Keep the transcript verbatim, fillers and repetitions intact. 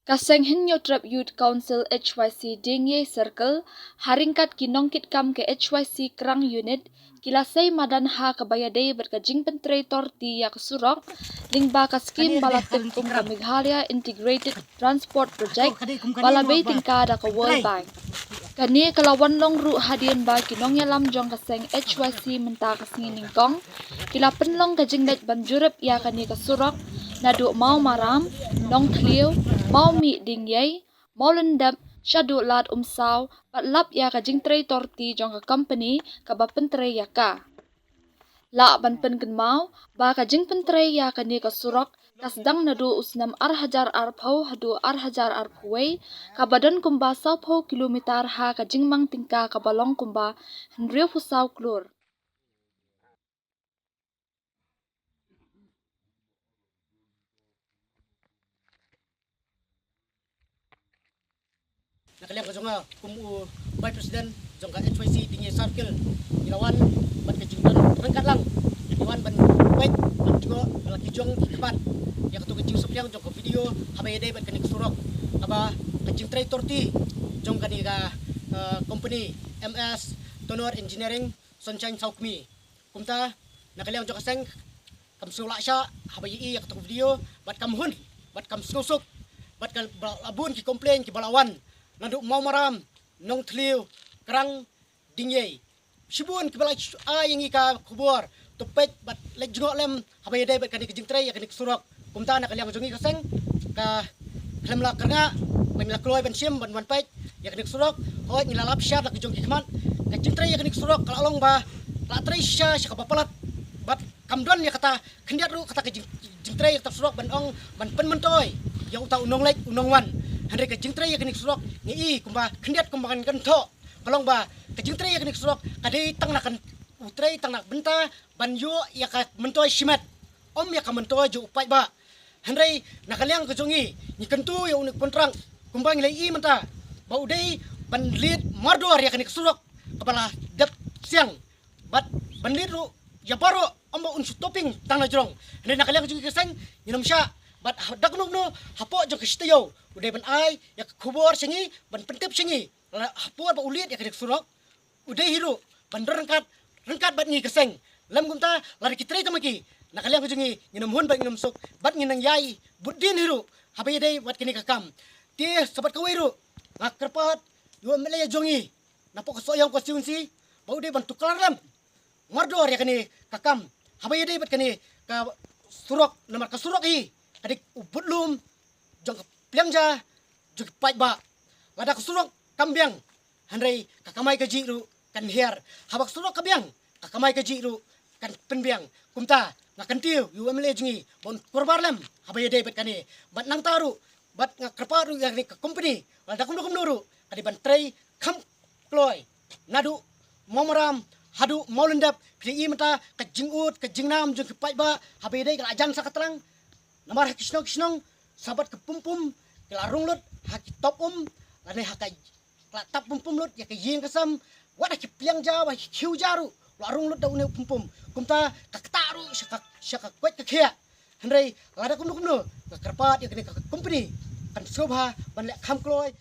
Ka seng Hynñiewtrep Youth Council H Y C Diengiei Circle, ha ryngkat ki nongkitkam ka H Y C Krang Unit, ki la sei madan ha kaba ïadei bad ka jingpyntrei torti ïa ka surok, lyngba ka skim ba la tip kum ka Meghalaya Integrated Transport Project, ba la bei tyngka da ka World Bank. Kane ka la wan long ruh hadien ba ki nongïalam jong ka seng H Y C mynta ka sngi nyngkong ki la pynlong ka jingleit ban jurip ïa kane ka surok naduh Mawmaram, Nongthliew, Mawmih Diengiei, Mawlyndep, shaduh Lad Umsaw, bad lap ïa ka jingtrei torti jong ka kompani kaba pyntrei ïa ka. Lah ban pynkynmaw ba ka jingpyntrei ïa kane ka surok ka sdang naduh u snem ar hajar arphew haduh ar hajar arphew wei, kaba don kumba sawphew kilometer ha ka jingmang tyngka kaba long kumba hynriewphew saw klur. Na ka liang ka jong nga kum u Vice President jong ka H Y C Diengiei Circle, ngi la wan bad ka jingdon ryngkat lang, ngi wan ban peit ban jngoh ba la ki jong ki khmat ïa kato ka jingsaphriang jong ka video haba ïadei bad kane ka surok, kaba ka jingtrei torti jong kane ka, eh, company M S Tonor Engineering Sunshine Sawkmie. Kumta na ka liang jong ka seng kam sngewlah shah haba ïohi ïa kato ka video, bad kam hun, bad kam sngewsuk, bad ka ba la bun ki complain kiba la wan naduh Mawmaram, Nongthliew, Krang, Diengiei. Shibun kiba la ai ïa ngi ka khubor, to peit bad leit jngoh lem haba ïadei bad kane ka jingtrei ïa kane ka surok. Kumta na ka liang jong ngi ka seng, ka khlem la kyrngah ba ngi la kloi ban shim ban wan peit ïa kane ka surok. Hooid, ngi la lap shad la ki jong ki khmat. Ka jingtrei ïa kane ka surok ka la long ba la trei sha sha kaba palat, bad kam don ïa kata khyndiat ruh kata ka jing, jingtrei ïa kata ka surok ban ong ban pynmyntoi ïa uta u nongleit u nongwan. Hynrei ka jingtrei ïa kane ka surok ngi i kumba khyndiat kumba kan kynthoh, ka long ba ka jingtrei ïa kane ka surok ka dei tang na kan u trei tang na bynta ban ïoh ïa ka myntoi shimet, ym ïa ka myntoi jong u paidbah. Hynrei na ka liang ka jong ngi, ngi kyntu ïa une u kontrak kumba ngi la i mynta ba u dei ban leit mardor ïa kane ka surok kaba la dep siang, bad ban leit ruh ïa baroh, ym ba un shu topping tang na jrong. Hynrei na ka liang ka jong ngi ka seng, ngin ym shah, bad ha da kumno kumno hapoh jong ka shi taïew u dei ban ai ïa ka khubor sha ngi, ban pyntip sha ngi la ha por ba u leit ïa kane ka surok, u dei hi ruh ban don ryngkat, ryngkat bad ngi ka seng. Lym kumta, lada ki trei tang ma ki, na ka liang ka jong ngi ngin ym hun bad ngin ym suk, bad ngin nang ïai bud dien hi ruh haba ïadei bad kane ka kam. Te sa bad kawei ruh, nga kyrpad ïa u M L A jong ngi napoh ka Sohiong constituency ba u dei ban tuklar lem mardor ïa kane ka kam haba ïadei bad kane ka surok, namar ka surok hi ka dei u budlum jong ka pliang ja jong ki paidbah. Lada ka surok kam biang, hynrei ka kamai kajih ruh kan hiar. Haba ka surok ka biang, ka kamai kajih ruh kan pynbiang. Kumta nga kyntiew ïa u M L A jong ngi ba un kurbah lem haba ïadei bad kane. Bad nangta ruh, bad nga kyrpad ruh ïa kane ka company, lada kumno kumno ruh ka dei ban trei kham kloi. Naduh Mawmaram haduh Mawlyndep, phi i mynta ka jingud ka jingnam jong ki paidbah haba ïadei ka la jan sa ka tlang. Namar ha ki shnong ki shnong, sa bad ka pum pum ki la rung lut ha ki top um, lane ha ka, ka la tap pum pum lut ïa ka ïing ka sem, wat ha ki pliang ja, wat ha ki khiew ja ruh la rung lut da une u pum pum. Kumta ka ktah ruh sha ka, sha ka koit ka khiah. Hynrei lada kumno kumno, nga kyrpad ïa kane ka company kan sngewbha ban leh kham kloi.